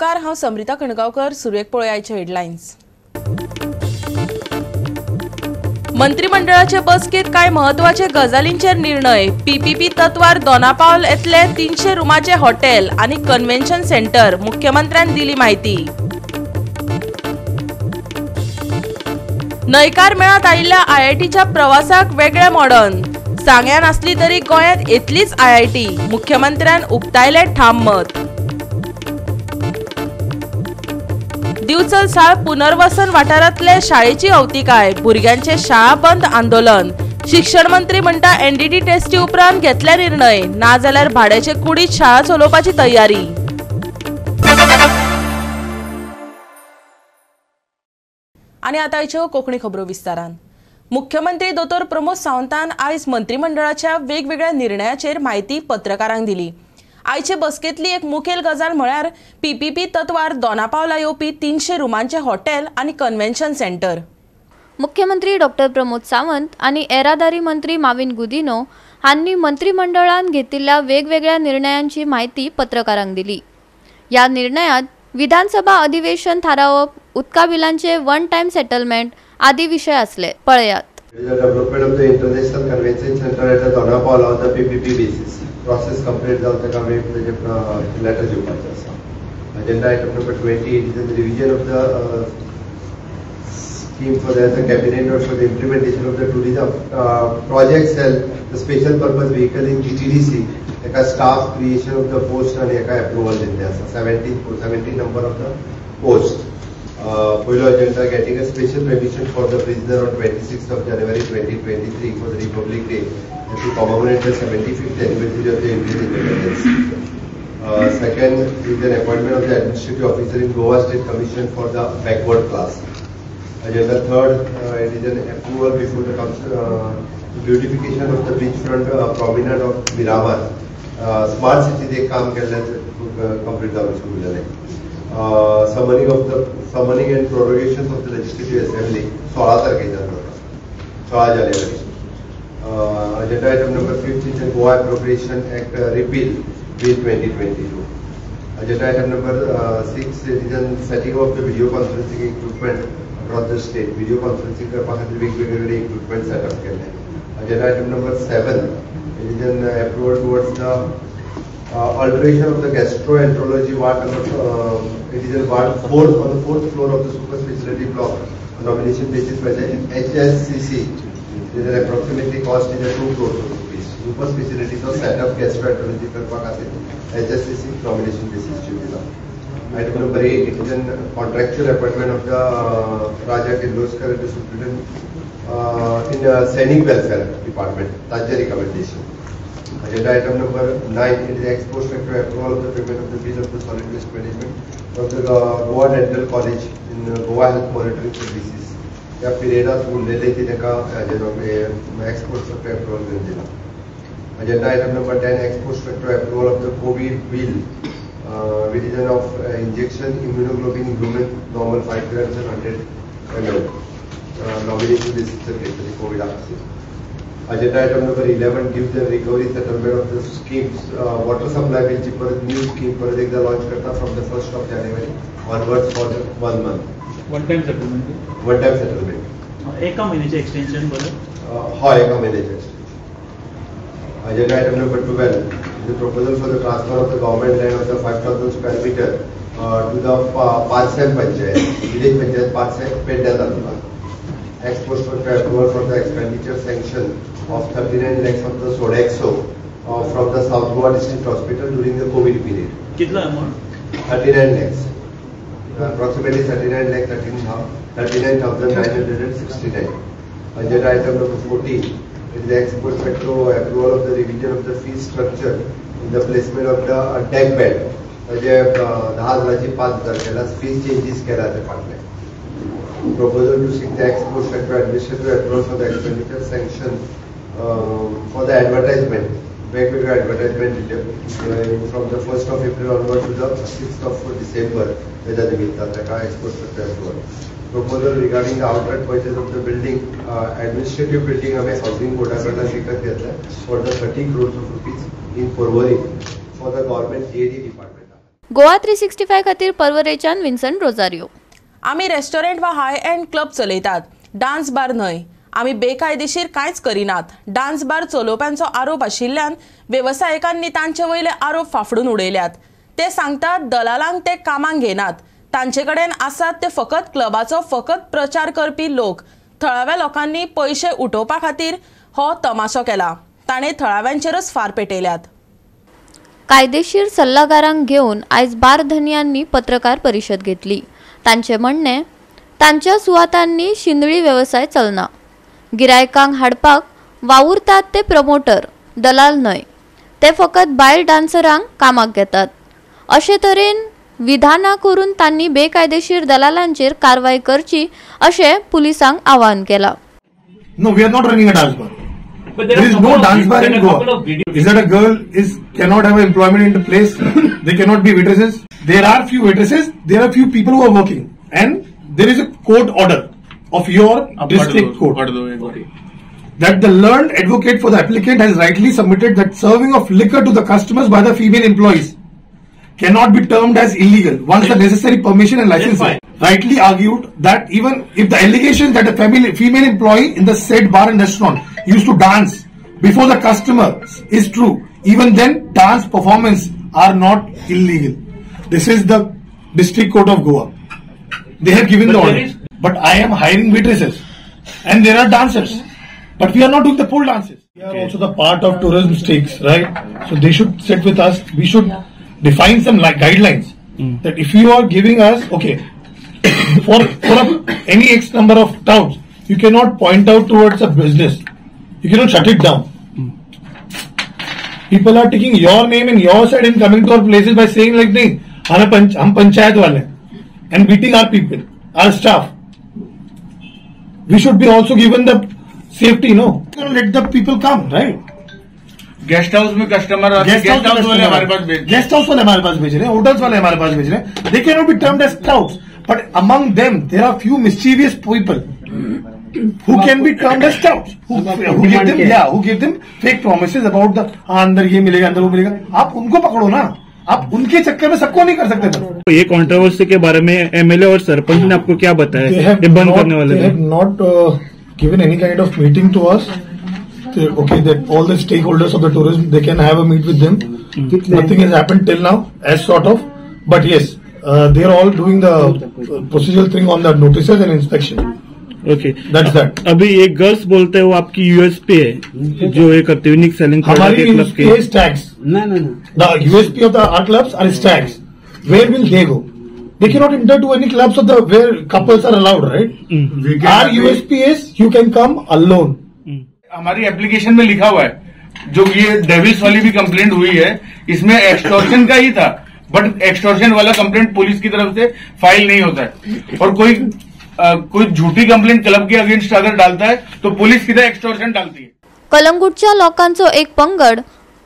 येवकार. हांव समृता खणगांवकर. सुरवेक पळोवया हेडलायन्स. मंत्रिमंडळाचे बसकेत कांय महत्वाचे गजालींचेर निर्णय. पीपीपी तत्वार दोनापावल येतले 300 रुमाचे हॉटेल आनी कन्व्हेन्शन सेंटर, मुख्यमंत्र्यान दिली म्हायती. न्हयकार मेळत आयिल्ल्या आयआयटीच्या प्रवासाक वेगळे मॉडर्न. सांग्यान आसली तरी गोंयांत येतलीच आयआयटी, मुख्यमंत्र्यान उक्तायले ठाम मत. दिवचल साळ पुनर्वसन वाठारांतले शाळेची अवतिकाय, भुरग्यांचे शाळा बंद आंदोलन. शिक्षण मंत्री म्हणटा एनडीटी टेस्टी उपरांत घेतले निर्णय, नाजाल्यार भाड्याचे कुडीत शाळा चलोवपाची तयारी. आनी आतां आयच्यो कोंकणी खबरो विस्तारान. मुख्यमंत्री दोतोर प्रमोद सावंतान आयज मंत्रिमंडळाच्या वेगवेगळ्या निर्णयाचेर म्हायती पत्रकारांक दिली. आयचे बसकेंतली एक मुखेल गजाल म्हळ्यार पीपीपी तत्वार दोनापावला येवपी 300 रुमांचे हॉटेल आनी कन्व्हेन्शन सेंटर. मुख्यमंत्री डॉक्टर प्रमोद सावंत आनी येरादारी मंत्री माविन गुदिनो हांणी मंत्रिमंडळान घेतिल्ल्या वेगवेगळ्या निर्णयांची म्हायती पत्रकारांक दिली. ह्या निर्णयात विधानसभा अधिवेशन थारावप, उदका बिलांचे वन टायम सेटलमेंट आदी विशय आसले. पळयात. Development of the international convention centre at the Dona Paula on the PPP basis. Process complete जावन ताका आमी ताजें लेटर दिवपाचें आसा. Agenda item number 20, it is the revision of the scheme for the cabinet note for the implementation of the tourism project cell, the special purpose vehicle in GTDC. ताका staff creation of the post आनी हेका approval दिल्लें आसा. 17 number of the post. पयलो agenda, getting a special permission for the prisoner on 26th of January 2023 for the Republic Day and to commemorate the 75th anniversary of the Indian independence. Second is an appointment of the administrative officer in Goa State Commission for the backward class. Agenda third, it is an approval before the council, beautification of the beachfront promenade of Miramar. Smart city एक काम केल्लें complete जावन सुरू जालें. Summoning and prorogation of the legislative assembly 16 तारखेच्यान जाता, 16 जानेवारी. Agenda item number 5 is Goa appropriation act repeal bill 2022. Agenda item number 6 is setting of the video conferencing equipment across the state. Video conferencing करपा खातीर वेगवेगळे equipment setup केल्ले. Agenda item number 7 is an approval towards the alteration of the gastroenterology ward number, it is a ward 4 on the 4th floor of the super specialty block on nomination basis by the HSCC. It is an approximately cost is a 2 crore rupees. Super specialty so set up gastroenterology करपा खातीर HSCC nomination basis ची दिला. Item number 8, it is an contractual appointment of the Raja Kirloskar the superintendent in Sainik Welfare Department. ताजे recommendation. Agenda item number 9, it is ex post facto approval of the payment of the bill of the solid waste management of the Goa Dental College in Goa Health Monitoring Services. ह्या पिरियडात उरलेले ती ताका ex post facto approval घेवन दिला. Agenda item number 10, ex post facto approval of the COVID bill revision of injection immunoglobulin human normal 5 grams and 100 ml. Nomination basis घेतली कोविडा खातीर. Agenda item number 11 gives the recovery settlement of the schemes. Water supply bill ची परत new scheme परत एकदा launch करता from the 1st of January onwards for the 1 month. One time settlement. One time settlement. एका महिन्याचे extension बरं? हय, एका महिन्याचे extension. Agenda item number 12 is the proposal for the transfer of the government land of the 5,000 square meter to the Parsem Panchayat, village Panchayat Parsem, Pedda Taluka. Ex post facto approval for the expenditure sanction of 39 lakhs of the Sodexo from the South Goa District Hospital during the COVID period. कितलो amount? 39 lakhs. Approximately 39 lakh 39,969. Agenda item number 14, it is ex post facto approval of the revision of the fee structure in the placement of the deck bed. म्हणजे 10,000 5,000 केला, fees changes केला ते फाटले. Proposal to seek the ex post facto administrative approval for the expenditure sanction for the advertisement, वेगवेगळे advertisement दिले from the 1st of April onward to the 6th of December तेच्या निमित्तान ताका ex post facto approval. Proposal regarding the outright purchase of the building, administrative building आमी housing बोर्डा कडल्यान विकत घेतले for the 30 crores of rupees in Porvorim for the government GAD department. Goa 365 खातीर पर्वरेच्यान Vinson Rosario. आमी restaurant वा हाय एंड क्लब चलयतात, dance bar न्हय. आमी बेकायदेशीर कांयच करिनात. डान्स बार चलोवप्यांचो आरोप आशिल्ल्यान वेवसायिकांनी तांचे वयले आरोप फाफडून उडयल्यात. ते सांगतात दलालांक ते कामाक घेनात, तांचे कडेन आसात ते फकत क्लबाचो फकत प्रचार करपी लोक. थळाव्या लोकांनी पयशे उठोवपा खातीर हो तमाशो केला. ताणें थळाव्यांचेरच फार पेटयल्यात. कायदेशीर सल्लागारांक घेवन आयज बार धनयांनी पत्रकार परिशद घेतली. तांचे म्हणणें, तांच्या सुवातांनी शिंदळी वेवसाय चलना. गिरायकांक हाडपाक वावुरतात ते प्रमोटर, दलाल न्हय. ते फकत बायल डान्सरांक कामाक घेतात. अशे तरेन विधानां करून तांणी बेकायदेशीर दलालांचेर कारवाय करची अशें पुलिसांक आवाहन केलां. No, we are not running a dance bar. But there is no dance bar in Goa. Is that a girl is cannot have employment in the place? They cannot be waitresses. There are few waitresses. There are few people who are working, and there is a court order of your district court that the learned advocate for the applicant has rightly submitted that serving of liquor to the customers by the female employees cannot be termed as illegal once the necessary permission and license. Rightly argued that even if the allegation that a female employee in the said bar and restaurant used to dance before the customer is true, even then dance performance are not illegal. This is the District Court of Goa. They have given the order. But I am hiring waitresses and there are dancers. But we are not doing the pole dances. We are also the part of tourism stakes, right? So they should sit with us. We should define some like guidelines that if you are giving us, okay, for any X number of towns, you cannot point out towards a business. You cannot shut it down. People are taking your name and your side and coming to our places by saying like, nahi, hum panchayat wale, and beating our people, our staff. We should be also given the safety, no? You cannot let the people come, right? Guest house में customer आते हैं, guest house वाले हमारे pass भेज, guest house वाले हमारे pass भेज रहे हैं, होटल्स वाले हमारे पास भेज रहे हैं. They cannot be termed as touts, but among them there are few mischievous people who can be termed as touts, who give them, yeah, who give them fake promises about the अंदर ये मिलेगा, अंदर वो मिलेगा. आप उनको पकड़ो ना, आप उनके चक्कर में सबको नहीं कर सकते. ये कंट्रोवर्सी के बारे में एमएलए और सरपंच ने आपको क्या बताया? ये बंद करने वाले they have not given any kind of meeting to us. Okay, that all the stakeholders of the tourism, they can have a meet with them. Nothing has happened till now, as sort of, but yes, they are all doing the procedural thing on the notices and inspection. Okay, that's that. अभी एक girls बोलते हो आपकी USP है जो ये करते unique selling हमारी USP is tax. No no no, the USP of the our clubs are tax. Where will they go? They cannot enter to any clubs of the where couples are allowed, right? Our USP is you can come alone. हमारी application में लिखा हुआ है, जो ये devils वाली भी complaint हुई है, इसमें एक्सटॉर्शन का ही था, बट एक्सटॉर्शन वाला कंप्लेंट पुलिस की तरफ से फाइल नहीं होता है, और कोई झूठी कंप्लेंट क्लब के अगेंस्ट अगर डालता है तो पुलिस सीधा एक्सटॉर्शन डालती है. कलंगूटच्या लोकांचो एक पंगड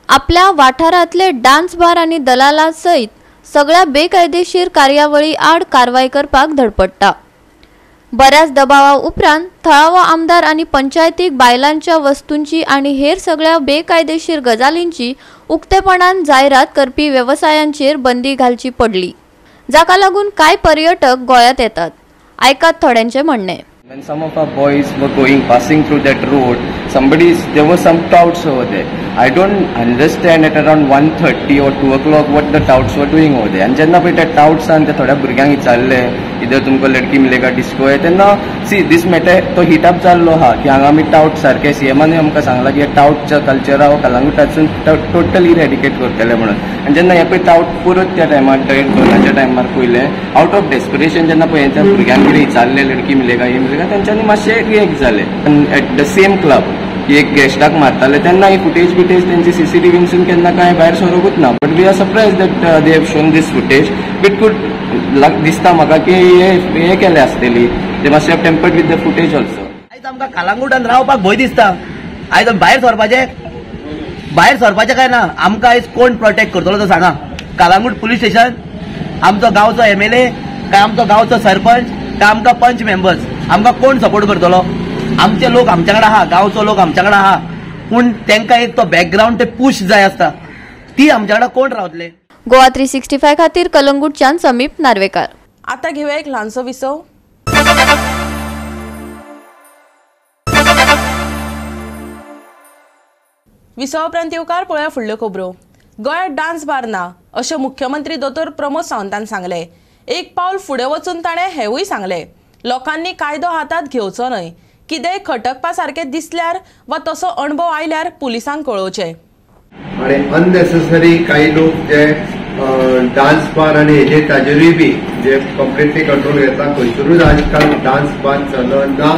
आपल्या वाठारांतले डान्स बार आनी दलाला सयत सगळ्या बेकायदेशीर कार्यावळी आड कारवाय करपाक धडपडटा. बऱ्याच दबावा उपरांत थळावो आमदार आनी पंचायतीक बायलांच्या वस्तूंची आनी हेर सगळ्या बेकायदेशीर गजालींची उक्तेपणान जायरात करपी वेवसायांचेर बंदी घालची पडली, जाका लागून कांय पर्यटक गोंयांत येतात. आयकात थोड्यांचें म्हणणें. When some of our boys were going passing through that road, there were some touts over there. I don't understand at around 1:30 or 2 o'clock what the touts were doing over there. And जेन्ना पळय त्या टाउट्सान ते थोड्या भुरग्यांक विचारले, इधर तुमकां लडकी मिलेगा डिस्को है, तेन्ना सी this matter तो हिटअप जाल्लो आहा की हांगा आमी टाउट सारके सीएमानूय आमकां सांगलां की टाउटच्या कल्चरा हो कलंगूटासून टोटल इरेडिकेट करतले म्हणून. आनी जेन्ना हे पळय टाउट परत त्या टायमार दोनाच्या टायमार पयलें आवट ऑफ डेस्परेशन जेन्ना पळय त्या भुरग्यांक कितें विचारलें लडकी मिलेगा हे मिलेगा, तेंच्यांनी मातशें रिएक्ट जाले. एट the same club एक गेस्टाक मारताले तेन्ना ही फुटेज बिटेज तेंची सीसीटीव्हीनसून केन्ना कांय भायर सरूंकूच ना. But we are surprise that they have shown this footage. It could दिसता म्हाका की हे केले आसतली, they must have tampered with the footage also. आयज आमकां कलंगूटान रावपाक भंय दिसता. आयज भायर सरपाचें काय ना, आमकां आयज कोण प्रोटेक्ट करतलो तो सांगा. कलंगूट पुलीस स्टेशन, आमचो गांवचो एमएलए काय आमचो गांवचो सरपंच काय आमकां पंच मेंबर्स, आमकां कोण सपोर्ट करतलो? आमचे लोक आमच्या कडेन आहा, गांवचो लोक आमच्या कडेन आहा, पूण तांकां एक तो बॅकग्रावंड ते पुश जाय आसता, ती आमच्या कडेन कोण रावतले? गोवा 365 खातीर कलंगूटच्यान समीप नार्वेकार. आता घेऊया एक ल्हानसो विसव. विसवा उपरांत येवकार पळोवया फुडल्यो खबरो. गोंयांत डान्स बार ना अशें मुख्यमंत्री दोतोर प्रमोद सावंतान सांगलें. एक पावल फुडें वचून ताणें हेंवूय सांगलें, लोकांनी कायदो हातांत घेवचो न्हय. कितेंय खटकपा सारकें दिसल्यार वा तसो अणभव आयल्यार पुलिसांक कळोवचें. आनी अननेसेसरी काही लोक जे डान्स बार आनी हेजे ताजेरूय बी जे कंप्लिटली कंट्रोल घेता, खंयसरूच आजकाल डान्स बार चलना.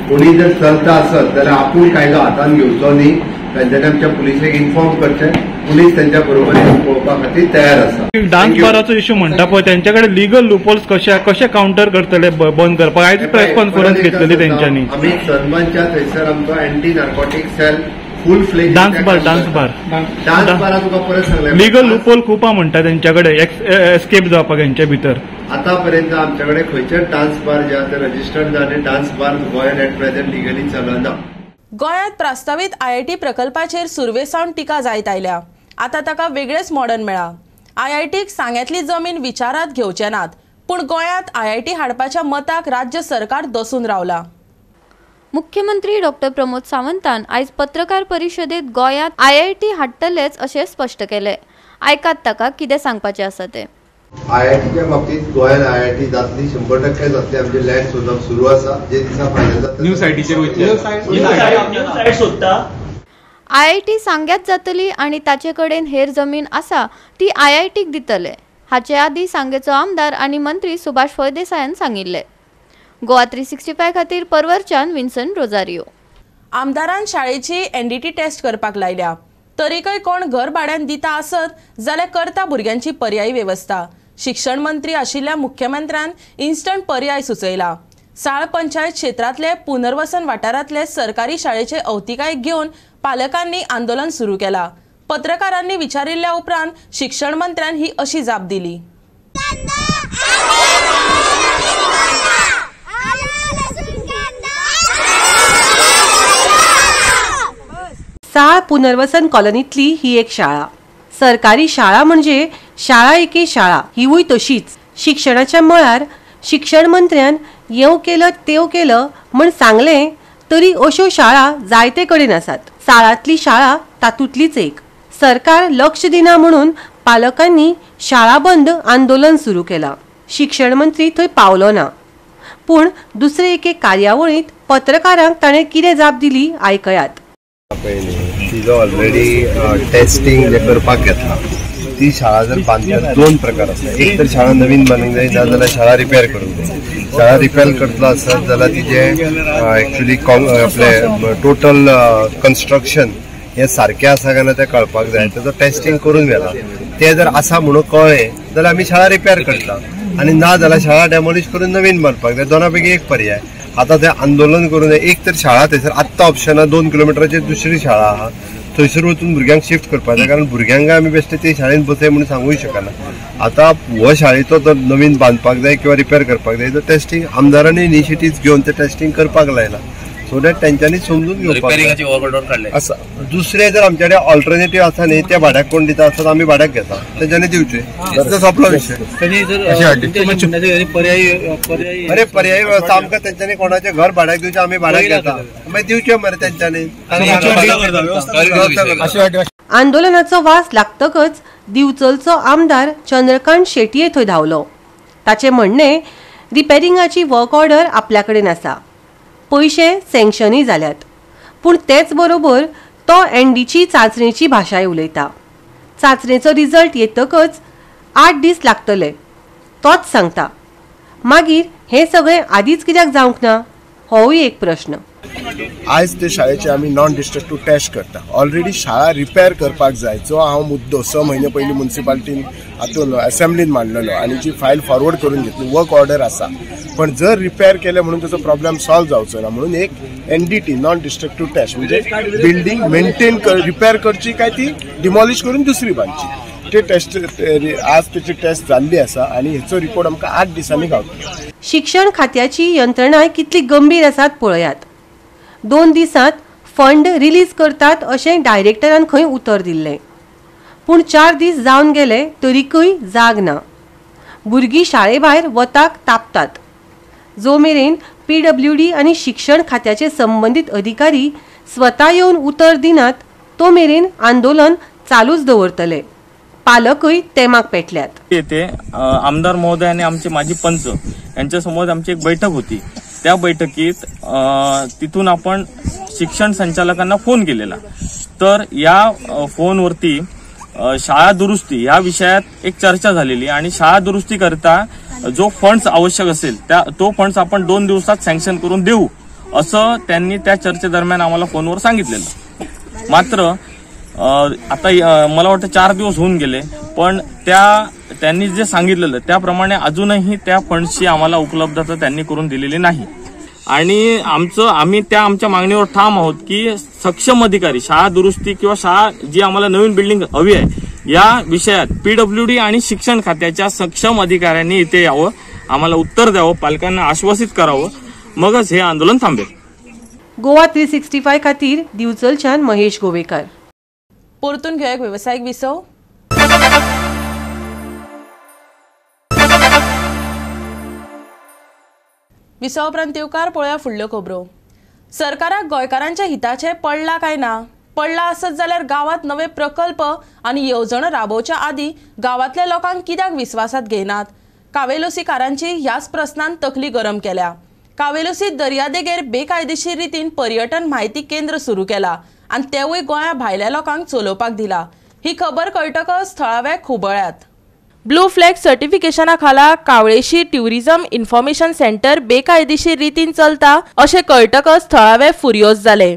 कोणी जर चलता आसत जाल्यार आपूण कायदो हातान घेवचो न्ही, तांच्यांनी आमच्या पुलिसेक इन्फॉर्म करचें. पुलीस त्यांच्या बरोबर पळोवपा खातीर तयार आसा. डान्स बाराचो इश्यू म्हणटा पळय, त्यांच्याकडे लिगल लुपहोल्स कशे कशे काउंटर करतले बंद करपाक? आयज प्रेस कॉन्फरन्स घेतलेली त्यांच्यानी. आमी सनबर्नच्या थंयसर आमचो anti narcotic cell full fledge dance bar dance bar dance बारा तुका परत सांगलें, लिगल लुपहोल खूप म्हणटा त्यांच्याकडे एस्केप जावपाक हेंच्या भितर. आतापर्यंत आमच्याकडे खंयचेच डान्स बार जे आसा रजिस्टर्ड जाले डान्स बार गोंयांत एट प्रेझेंट लिगली चलना. गोंयांत प्रस्तावीत आयआयटी प्रकल्पाचेर सुरवे सावन टिका जायत आयल्या. आतां ताका वेगळेच मॉडर्न मेळ्ळां. आयआयटीक सांग्यांतली जमीन विचारांत घेवचे नात, पूण गोंयांत आयआयटी हाडपाच्या मताक राज्य सरकार दसून रावला. मुख्यमंत्री डॉक्टर प्रमोद सावंतान आयज पत्रकार परिशदेत गोंयांत आयआयटी हाडटलेच अशें स्पश्ट केलें. आयकात ताका कितें सांगपाचें आसा तें. आयआयटीच्या बाबतीत गोंयांत आयआयटी जातली, 100% जातली. आमचे लँड सोदप सुरू आसा. जे दिसा फायनल जाता न्यू सायटीचेर वयतले सोदता. आयआयटी सांग्यांत जातली आनी ताचे कडेन हेर जमीन आसा ती आयआयटीक दितले. हाचे आदीं सांगेचो आमदार आनी मंत्री सुभाष फळदेसायान सांगिल्लें. गोवा 365 खातीर परवरच्यान विन्सन रोजारियो. आमदारान शाळेची एनडीटी टेस्ट करपाक लायल्या. तरीकय कोण घर भाड्यान दिता आसत जाल्यार करता भुरग्यांची पर्यायी वेवस्था. शिक्षण मंत्री आशिल्ल्या मुख्यमंत्र्यान इन्स्टंट पर्याय सुचयला. साळ पंचायत क्षेत्रांतले पुनर्वसन वाठारांतले सरकारी शाळेचे अवतिकाय घेवन पालकांनी आंदोलन सुरू केला. पत्रकारांनी विचारिल्ल्या उपरांत शिक्षण मंत्र्यान ही अशी जाप दिली. साळ पुनर्वसन कॉलनीतली ही एक शाळा. सरकारी शाळा म्हणजे शाळा एके शाळा हिवूय तशीच. शिक्षणाच्या मळार शिक्षण मंत्र्यान येव केलं तेव केलं म्हण सांगलें तरी अश्यो शाळा जायते कडेन आसात. साळांतली शाळा तातूंतलीच एक. सरकार लक्ष दिना म्हणून पालकांनी शाळा बंद आंदोलन सुरू केलां. शिक्षण मंत्री थंय पावलो ना, पूण दुसरे एके कार्यावळींत पत्रकारांक ताणें कितें जाप दिली आयकयात. तिजो ऑलरेडी टेस्टिंग जे करपाक घेतला ती शाळा जर बांदल्यार दोन प्रकार आसा. एक तर शाळा नवीन बांदूंक जाय, ना जाल्यार शाळा रिपेर करूंक जाय. शाळा रिपेर करतलो आसत जाल्यार तिजें एक्चुली आपलें टोटल कन्स्ट्रक्शन हें सारकें आसा काय ना तें कळपाक जाय. तेजो टेस्टिंग करून व्हेलां, तें जर आसा म्हणून कळ्ळें जाल्यार आमी शाळा रिपेर करता आनी ना जाल्यार शाळा डेमोलिश करून नवीन बांदपाक जाय. दोना पैकी एक पर्याय. आतां तें आंदोलन करून एक तर शाळा थंयसर आत्तां ऑप्शन आहा, 2 किलोमिटराचेर दुसरी शाळा आहा, थंयसर वचून भुरग्यांक शिफ्ट करपाक जाय. कारण भुरग्यांक आमी बेश्टे ते शाळेंत बसय म्हणून सांगूय शकना. आतां हो शाळेचो जर नवीन बांदपाक जाय किंवा रिपेर करपाक जाय तर टेस्टिंग आमदारांनी इनिशिएटीव घेवन तें टेस्टिंग करपाक लायलां, सो that तेंच्यांनी समजून घेवपाक आसा. दुसरें जर आमचे कडेन ऑल्टरनेटीव आसा न्ही, ते भाड्याक कोण दिता आसत आमी भाड्याक घेता, तेंच्यांनी दिवचें. सोंपलो विशय. अरे पर्यायी वेवस्था आमकां तेंच्यांनी कोणाचें घर भाड्याक दिवचें आमी भाड्याक घेता, मागीर दिवचें मरे तेंच्यांनी. आंदोलनाचो वास लागतकच दिवचलचो आमदार चंद्रकांत शेटये थंय धांवलो. ताचें म्हणणें रिपेरिंगाची वर्क ऑर्डर आपल्या कडेन आसा, पयशे सँक्शनूय जाल्यात, पूण तेच बरोबर तो एनडीची चांचणेची भाशाय उलयता. चांचणेचो रिजल्ट येतकच 8 दीस लागतले तोच सांगता. मागीर हें सगळें आदींच कित्याक जावंक ना होवूय एक प्रश्न. आयज ते शाळेचे आमी नॉन डिस्ट्रक्टीव टेस्ट करता. ऑलरेडी शाळा रिपेर करपाक जाय जो हांव मुद्दो 6 म्हयने पयलीं मुन्सिपालिटीन हातून असेंब्लीन मांडलेलो आनी जी फायल फॉरवर्ड करून घेतली, वर्क ऑर्डर आसा. पण जर रिपेर केले म्हणून ताचो प्रॉब्लेम सॉल्व जावचो ना म्हणून एक एनडीटी नॉन डिस्ट्रक्टीव टेस्ट म्हणजे बिल्डींग मेंटेन रिपेर करची काय ती डिमॉलिश करून दुसरी बांदची, ते टेस्ट आज तेची टेस्ट जाल्ली आसा आनी हेचो रिपोर्ट आमकां 8 दिसांनी गावतलो. शिक्षण खात्याची यंत्रणाय कितली गंभीर आसात पळयात. 2 दिसांत फंड रिलीज करतात अशें डायरेक्टरान खंय उतर दिल्लें, पूण 4 दीस जावन गेले तरीकय जाग ना. भुरगीं शाळे भायर वताक तापतात. जो मेरेन पीडब्ल्यूडी आनी शिक्षण खात्याचे संबंदीत अधिकारी स्वता येवन उतर दिनात तो मेरेन आंदोलन चालूच दवरतले. पालकय तेमाक पेटल्यात. येथे आमदार महोदय आणि आमचे माजी पंच यांच्यासमोर आमची एक बैठक होती. त्या बैठकीत तिथून आपण शिक्षण संचालकांना फोन केलेला, तर या फोनवरती शाळा दुरुस्ती या विषयात एक चर्चा झालेली आणि शाळा दुरुस्ती करता जो फंड्स आवश्यक असेल तो फंड्स आपण 2 दिवसात सँक्शन करून देऊ असं त्यांनी त्या चर्चेदरम्यान आम्हाला फोनवर सांगितलेलं. मात्र आता मला वाटतं 4 दिवस होऊन गेले, पण त्यांनी जे सांगितलेलं त्याप्रमाणे अजूनही त्या फंड्सची आम्हाला उपलब्धता त्यांनी करून दिलेली नाही. आणि आम्ही त्या आमच्या मागणीवर ठाम आहोत की सक्षम अधिकारी शाळा दुरुस्ती किंवा शाळा जी आम्हाला नवीन बिल्डिंग हवी आहे या विषयात पीडब्ल्यूडी आणि शिक्षण खात्याच्या सक्षम अधिकाऱ्यांनी इथे यावं, आम्हाला उत्तर द्यावं, पालकांना आश्वासित करावं, मगच हे आंदोलन थांबेल. गोवा 365 खातीर दिवचलच्यान महेश गोवेकर. परतून घेऊया एक व्यावसायिक विसव. विसव उपरांत येवकार पळोवया फुडल्यो खबरो. सरकाराक गोंयकारांच्या हिताचें पडलां काय ना? पडलां आसत जाल्यार गांवांत नवे प्रकल्प आनी येवजणो राबोवच्या आदीं गांवांतल्या लोकांक कित्याक विस्वासांत घेयनात? कावेलोसीकारांची ह्याच प्रस्नान तकली गरम केल्या. कावेलोसी दर्यादेगेर बेकायदेशीर रितीन पर्यटन म्हायती केंद्र सुरू केला आनी तेवूय गोंया भायल्या लोकांक चलोवपाक दिला. ही खबर कळटकच थळावे खुबळ्यात. ब्लू फ्लॅग सर्टिफिकेशना खाला कावळेशी ट्युरिझम इन्फॉर्मेशन सेंटर बेकायदेशीर रितीन चलता अशें कळटकच थळावे फुर्योज जाले.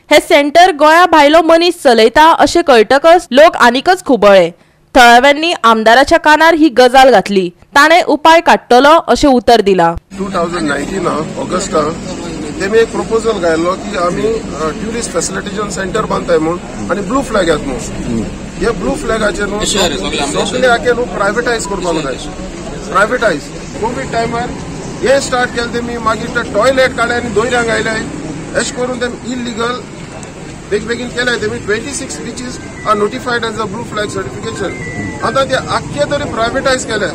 हे सेंटर गोंया भायलो मनीस चलयता अशें कळटकच लोक आनीकच खुबळ्ळे. थळाव्यांनी आमदाराच्या कानार ही गजाल घातली. ताणें उपाय काडटलो अशें उतर दिला. 2019 ऑगस्टाक तेमी एक प्रपोजल घायल्लो की आमी ट्युरिस्ट फॅसिलिटेशन सेंटर बांदताय म्हूण आनी ब्लू फ्लॅग येत म्हूण. हे ब्लू फ्लॅगाचेर न्हू सगळे आखे न्हू प्रायवेटायज करपाक जाय. प्रायवेटायज कोवीड टायमार हे स्टार्ट केलें तेमी, मागीर ते टॉयलेट काडले आनी दोयऱ्यांक आयले. अशें करून तेमी इलिगल बेगीन केले तेमी. 26 beaches are notified as a blue flag certification. आतां ते आख्खे तरी प्रायवेटायज केले,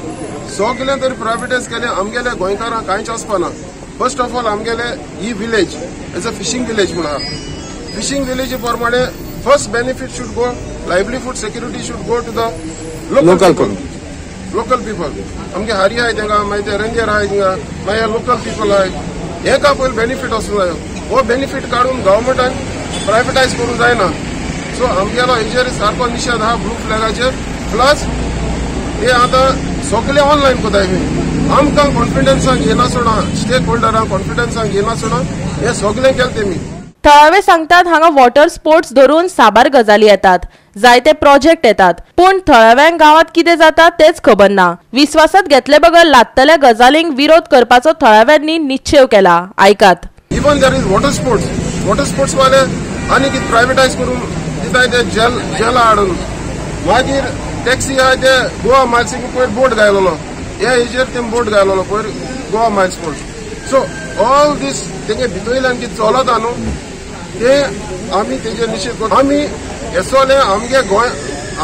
सगळे तरी प्रायवेटायज केले. आमगेले गोंयकारांक कांयच आसपाना. फर्स्ट ऑफ ऑल आमगेले ही village as a fishing village म्हूण आहा. फिशींग विलेजी प्रमाणे first benefit should go, livelihood security should go to the local people. Local people आमगे हारी आहाय तेंका, मागीर ते रेंदेर आहाय थिंगा, मागीर लोकल पिपल आहाय. हेका पयलीं बेनिफीट वचूंक जायो. हो बेनिफीट काडून गव्हर्मेंटान प्रायवेटायज करूंक जायना. सो आमगेलो हेजेर सारको निशेध आहा ब्लू फ्लॅगाचेर. प्लस हे आतां सगळे ऑनलायन कोताय. आमकां कॉन्फिडन्सान घेनासतना, स्टेक होल्डरांक कॉन्फिडन्सान घेनासतना हे सगळें केलें तेमी. थळावे सांगतात हांगा वॉटर स्पोर्ट्स धरून साबार गजाली येतात, जायते प्रोजेक्ट येतात, पूण थळाव्यांक गांवांत कितें जाता तेच खबर ना. विस्वासात घेतले बगर लादतल्या गजालींक विरोध करपाचो थळाव्यांनी निश्चेव केला. आयकात. Even there is water sports, water sports वाले आनी कितें प्रायवेटायज करून दिताय ते जेल जेला हाडून. मागीर टॅक्सी आहाय ते गोवा मायल्सीक पयर बोट घायलेलो, हे हेजेर ते बोट घायलेलो पयर Goa miles sports. So all these तेंगे भितरल्यान कितें चलता न्हू ते आमी तेजेर निशेध करता. आमी हेसोले आमगे गोंय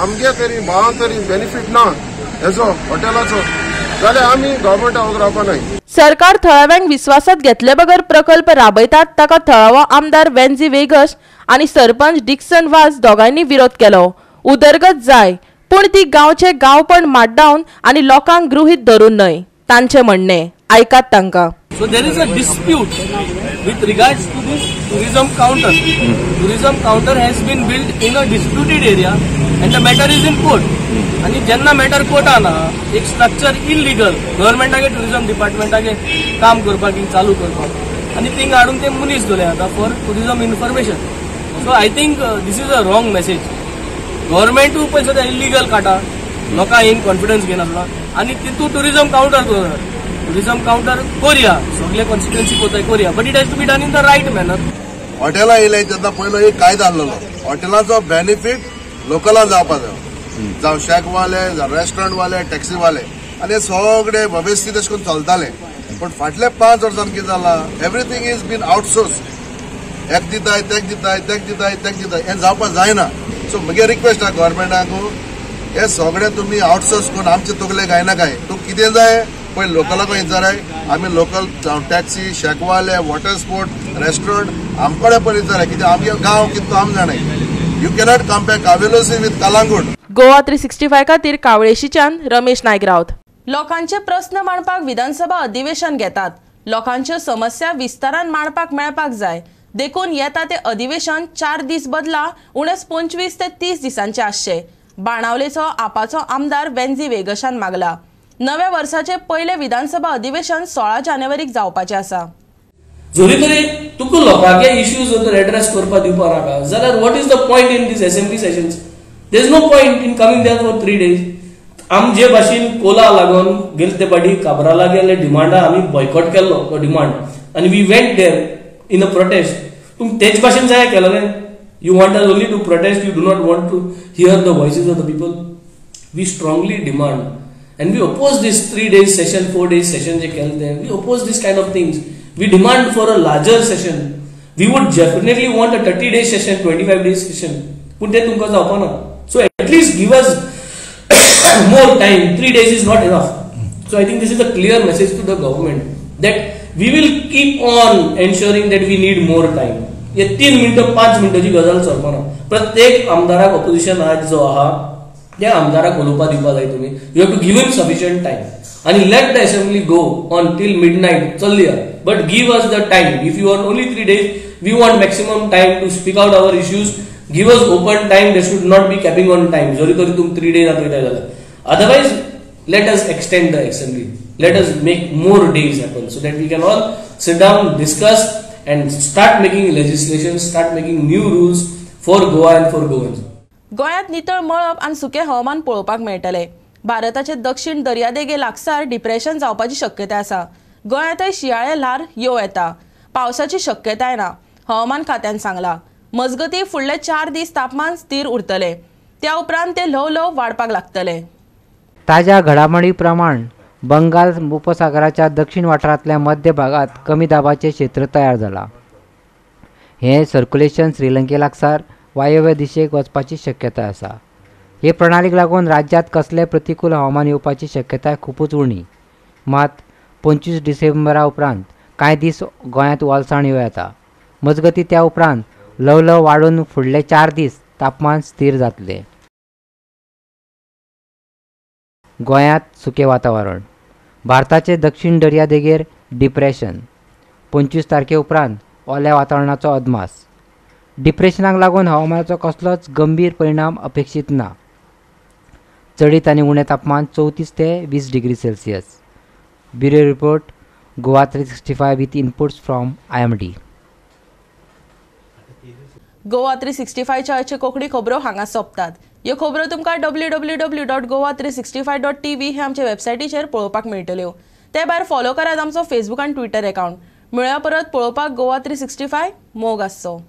आमगे तरी भावांक तरी बेनिफीट ना हेजो हॉटेलाचो जाल्यार आमी गव्हर्मेंटा वगैरे रावपा नाय. सरकार थळाव्यांक विस्वासात घेतले बगर प्रकल्प राबयतात ताका थळावो आमदार वेन्झी वेगस आनी सरपंच डिक्सन वाज दोगांयनी विरोध केलो. उदरगत जाय पूण ती गांवचे गांवपण माड्डावन आनी लोकांक गृहीत धरून न्हय, तांचें म्हणणें. आयकात तांकां. So there is a dispute with regards to this tourism counter. Tourism counter has been built in a disputed area and the matter is in court. आणि जेन्ना मॅटर कोर्टान एक स्ट्रक्चर इलिगल गव्हर्मेंटागे टुरिझम डिपार्टमेंटागे काम करपाक चालू करपाक आनी थिंग हाडून ते मनीस दवरले आतां for tourism information. So I think this is a wrong message. गव्हर्मेंटूय पळय सद्या इलिगल काडटा, लोकांक इन कॉन्फिडन्स घेयनासलो आनी तितून टुरिझम कावंटर दवरला. टुरिझम कावंटर कोरया, सगळे कॉन्स्टिट्युएन्सी कोताय कोरया, but it has to be done in the right manner. हॉटेलां येयले तेन्ना पयलो एक कायदो आहलोलो, हॉटेलाचो बेनिफीट लोकलां जावपा जाय, जावं शॅकवाले, जावं रेस्टॉरंटवाले, टॅक्सीवाले, आनी हे सगळे वेवस्थीत अशें करून चलताले. पण फाटल्या 5 वर्सांत कितें जालां, एवरीथींग is been outsource. एक दिताय तेक दिताय तेक दिताय तेक दिताय, हें जावपा जायना. सो म्हगे रिक्वेस्ट आहा गव्हर्मेंटाक हे सगळे तुमी आउटसोर्स करून आमचे तकले गायना काय तूं कितें जाय पळय लोकलाक विचाराय. आमी लोकल टॅक्सी शॅकवाले वॉटर स्पोर्ट रेस्टॉरंट आमकडे पळय विचाराय कित्याक आमगे गांव कितें तो आमी जाणाय. You cannot compare Cavelossim with Calangute. Goa 365 खातीर कावळेशीच्यान रमेश नायक रावत. लोकांचे प्रस्न मांडपाक विधानसभा अधिवेशन घेतात. लोकांच्यो समस्या विस्तारान मांडपाक मेळपाक जाय. देखून येता ते अधिवेशन 4 दीस बदला उणेच 25 ते 30 दिसांचे आसचे. बाणावलेचो आपाचो आमदार वेन्झी वेगशान मागला. नव्या वर्साचे पयले विधानसभा अधिवेशन 16 जानेवारीक जावपाचें आसा. जरी तरी तुका लोकांचे इश्यूज जर एड्रेस करपाक दिवपाक नाका जाल्यार what is the point in this assembly sessions? There is no point in coming there for 3 days. आम जे भाशेन कोला लागून गेले ते पाटी काब्राला गेले डिमांडा आमी बॉयकॉट केल्लो तो डिमांड आनी we went there in a protest. तुम तेच भाशेन जाय केलें. You want us only to protest, you do not want to hear the voices of the people. We strongly demand and we oppose this 3 days session, 4 days session जे केलें तें. We oppose this kind of things. We demand for a larger session. We would definitely want a 30-day session, 25-day session. पूण ते तुमकां जावपा ना. So at least give us more time. 3 days is not enough. So I think this is a clear message to the government that we will keep on ensuring that we need more time. हे 3 मिनटं 5 मिनटांची गजाल चलपा ना. प्रत्येक आमदाराक opposition आज जो आहा त्या आमदाराक उलोवपा दिवपा जाय तुमी. You have to give him sufficient time. And let the assembly go on till midnight, चल्लिया, but give us the time. If you want only 3 days, we want maximum time to speak out our issues. Give us open time. There should not be capping on time. जरी तरी तुम 3 days दाखयता जाल्यार. Otherwise, let us extend the assembly. Let us make more days happen so that we can all sit down, discuss and start making legislation, start making new rules for Goa and for Goans. गोंयांत नितळ मळब आनी सुकें हवामान पळोवपाक मेळटलें. भारताचे दक्षिण दर्यादेगे लागसार डिप्रेशन जावपाची शक्यताय आसा. गोंयांतय शियाळे ल्हार येवं येता. पावसाची शक्यताय ना, हवामान खात्यान सांगला. मजगती फुडले 4 दीस तापमान स्थिर उरतले. त्या उपरांत ते ल्हव ल्हव वाडपाक लागतले. ताज्या घडामोडी प्रमाण बंगाल उपसागराच्या दक्षिण वाठारांतल्या मध्य भागात कमी दाबाचें क्षेत्र तयार जाला. हें सर्क्युलेशन श्रीलंके लागसार वायव्य दिशेक वचपाची शक्यताय आसा. हे प्रणालीक लागून राज्यांत कसलें प्रतिकूल हवामान येवपाची शक्यताय खुबूच उणी. मात 25 डिसेंबरा उपरांत कांय दीस गोंयांत ओलसाण येवं येता. मजगती त्या उपरांत ल्हव ल्हव वाडून फुडले 4 दीस तापमान स्थिर जातलें. गोंयांत सुकें वातावरण. भारताचे दक्षिण दर्यादेगेर डिप्रेशन. 25 तारखे उपरांत ओल्या वातावरणाचो अदमास. डिप्रेशनाक लागून हवामानाचो कसलोच गंभीर परिणाम अपेक्षीत ना. चडीत आनी उणें तापमान 34 ते 20 degree Celsius. Bureau report, Goa 365 with inputs from IMD. Goa 365च्या आयच्यो कोंकणी खबरो हांगा सोंपतात. ह्यो खबरो तुमकां www.goa365.tv हे आमचे वेबसायटीचेर पळोवपाक मेळटल्यो. ते भायर फॉलो करात आमचो फेसबूक आनी ट्विटर अकाउंट. मेळया परत पळोवपाक गोवा 365. मोग आसचो.